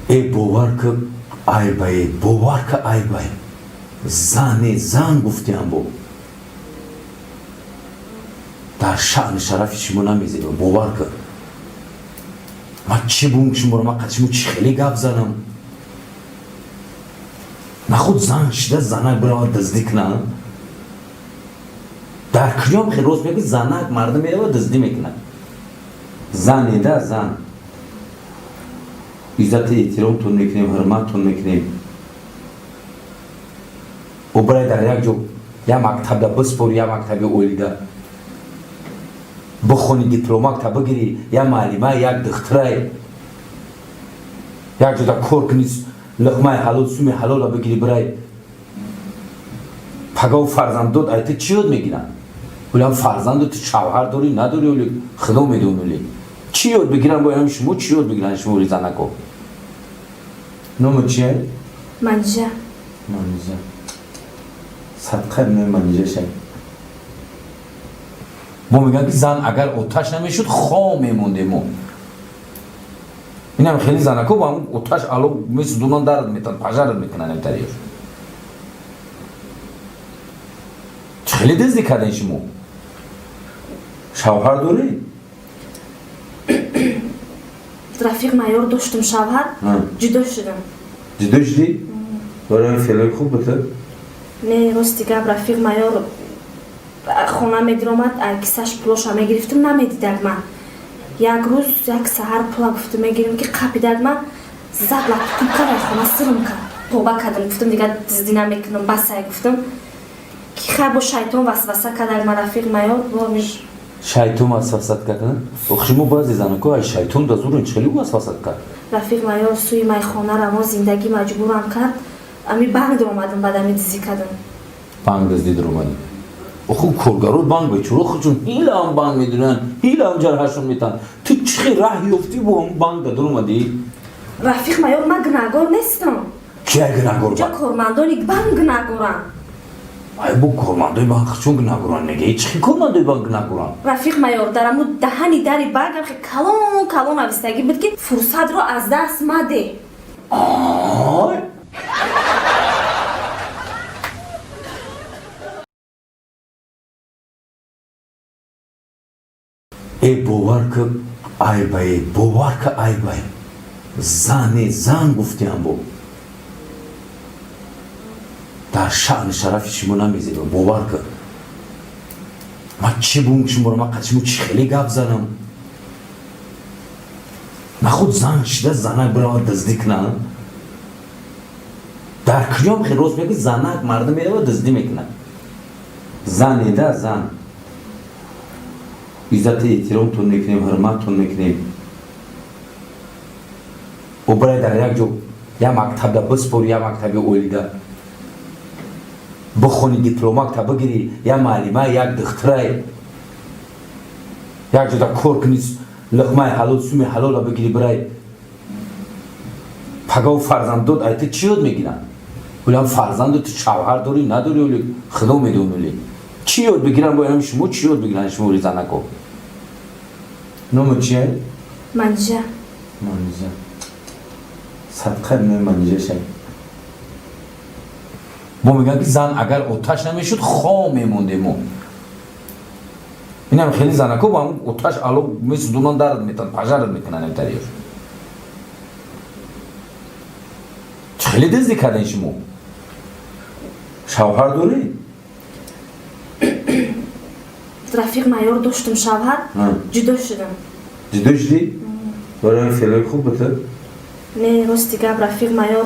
Э, бовар ки, айбае, бовар ки, айбае. Зане, зан гуфтиам, бо дар шаъни шарафи шумо намезеба. Бовар ки, ман чӣ бум шуморо, ман қад шумо чӣ хеле гап занам? Нахуд зан шида занак биравад дуздӣ кунад? Дар куҷом хел рост мегӯ, занак мардум меравад, дуздӣ мекунад? Зане да, зан. Иззати эҳтиромтон мекунем, ҳурматтон мекунем. Ӯ барай дар як ҷо, як мактабда биспори, як мактаби олида бихони, дипломакта бигирӣ, як муаллима, як духтурай, як ҷода кор кунӣ, луқмаи ҳалол, суми ҳалола бигирӣ, бирай. Пагав фарзандот ай ту чӣ ёд мегиранд? Улам фарзанду ту шавҳар дорӣ, надорӣ, оли худо медон, оли чӣ ёд бигиранд? Боям шумо чӣ ёд бигиранд, шумо оли занако? Номи чия? Манижа. Манижа. Садқа номи Манижа шай. Мо мегӯям, ки зан агар оташ намешуд, хом мемондем. Мо инам хеле занако бо ҳамн оташ ало месӯзонанд, дард метан, пожар мекунанд. Амтариёш чӣ хеле дуздӣ карден шумо? Шавҳар дорӣ? Рафиқ майор, доштум шавҳар, ҷудо шудам. Ҷудо шудӣ? Барои феълои хуб бута? Не, рости гап, рафиқ майор хона медиромад, кисаш пулоша мегирифтум, намедидак ман. Як рӯз, як саҳар пула гуфтум мегирим, ки қапидак ман, зад, латукуб кард, хона сирм кард. Тоба кардам, гуфтум, дигар дуздӣ намекунам, басай, гуфтум, ки хай, бо шайтон васваса кардаг ман, рафиқ майор бомиш. Шайтон васвасат кард? Ох, шумо баъзе занако ай шайтон да зурен. Чӣ хеле васвасат кард? Рафиқ майор сӯи майхона равон, зиндагӣ маҷбурам кард, ами банк даромадам, баъд ами дуздӣ кардам. Банк дуздӣ даромадӣ? Оху, коргаро банк бечора худшон ҳилаам банк медонанд, ҳилаам ҷарҳашон метанд. Ту чӣ хел раҳ ёфтӣ, бо ҳам банк да даромадӣ? Рафиқ майор, ман гунаҳгор нестам. Кия гунаҳгор? Ҷо кормандони банк гунаҳгоранд. Ай, бо кормандои банк чун гунаҳгоранд? Нега, чӣ хел кормандои банк гунаҳгоранд? Рафиқ майор, дар аму даҳани дари банк ам хел калон калон навистагӣ буд, ки фурсатро аз даст мадеҳ. Ай! Э, бовар ки, айбае, бовар ки, айбае. Зане, зан гуфтиам, бо дар шаъни шарафи шумо намезеба. Бовар ки, ман чӣ бум шуморо, ман қад шумо чӣ хеле гап занам? Нахуд зан шида занак биравад, дуздӣ кунад? Дар куҷом хел рост мегӯ, занак мардум меравад, дуздӣ мекунад? Зане да, зан. Иззати эҳтиромтон мекунем, ҳурматтон мекунем. Ӯ барай дар як ҷо, як мактабда биспори, як мактаби олида бихони, дипломакта бигирӣ, як муаллима, як духтурай, як ҷода кор кунӣ, луқмаи ҳалол, суми ҳалола бигирӣ, бирай. Пагав фарзандот ай ту чӣ ёд мегиранд? Улам фарзанду ту шавҳар дорӣ, надорӣ, оли худо медон, оли чӣ ёд бигиранд? Боям шумо чӣ ёд бигиранд, шумо оли занако? Номи чия? Манижа. Манижа. Садқа номи Манижа шай. Мо мегӯям, ки зан агар оташ намешуд, хом мемондем. Мо инам хеле занако бо ҳам оташ ало месӯзонанд, дард метанд, пожар мекунанд. Амтариёш чӣ хеле дуздӣ карден шумо? Шавҳар дорӣ? Рафиқ майор, доштум шавҳар, ҷудо шудам. Ҷудо шудӣ? Барои феълои хуб бута? Не, рости гап, рафиқ майор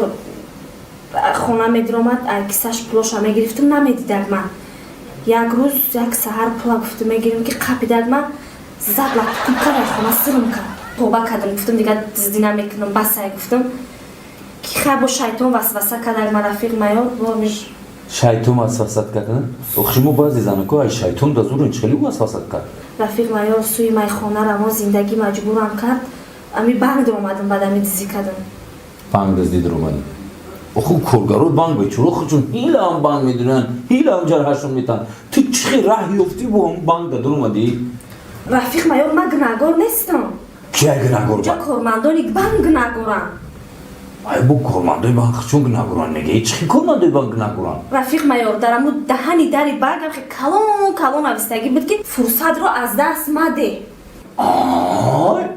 хона медиромад, кисаш пулоша мегирифтум, намедидак ман. Як рӯз, як саҳар пула гуфтум мегирим, ки қапидак ман, зад, латукуб кард, хона сирм кард. Тоба кардам, гуфтум, дигар дуздӣ намекунам, басай, гуфтум, ки хай, бо шайтон васваса кардаг ман, рафиқ майор бомиш. Шайтон васвасат кард? Ох, шумо баъзе занако ай шайтон да зурен. Чӣ хеле васвасат кард? Рафиқ майор сӯи майхона равон, зиндагӣ маҷбурам кард, ами банк даромадам, баъд ами дуздӣ кардам. Банк дуздӣ даромадӣ? Оху, коргаро банк бечора худшон ҳилаам банк медонанд, ҳилаам ҷарҳашон метанд. Ту чӣ хел раҳ ёфтӣ, бо ҳам банк да даромадӣ? Рафиқ майор, ман гунаҳгор нестам. Кия гунаҳгор? Ҷо кормандони банк гунаҳгоранд. Ай, бу кормандои банк чун гунаҳгоранд, мега ҳеҷ хи кормандои банк гунаҳгоранд. Рафиқ майор, дар аму даҳани дари банк ам хе калон калон навистагӣ буд, ки фурсатро аз даст мадеҳ. Ай.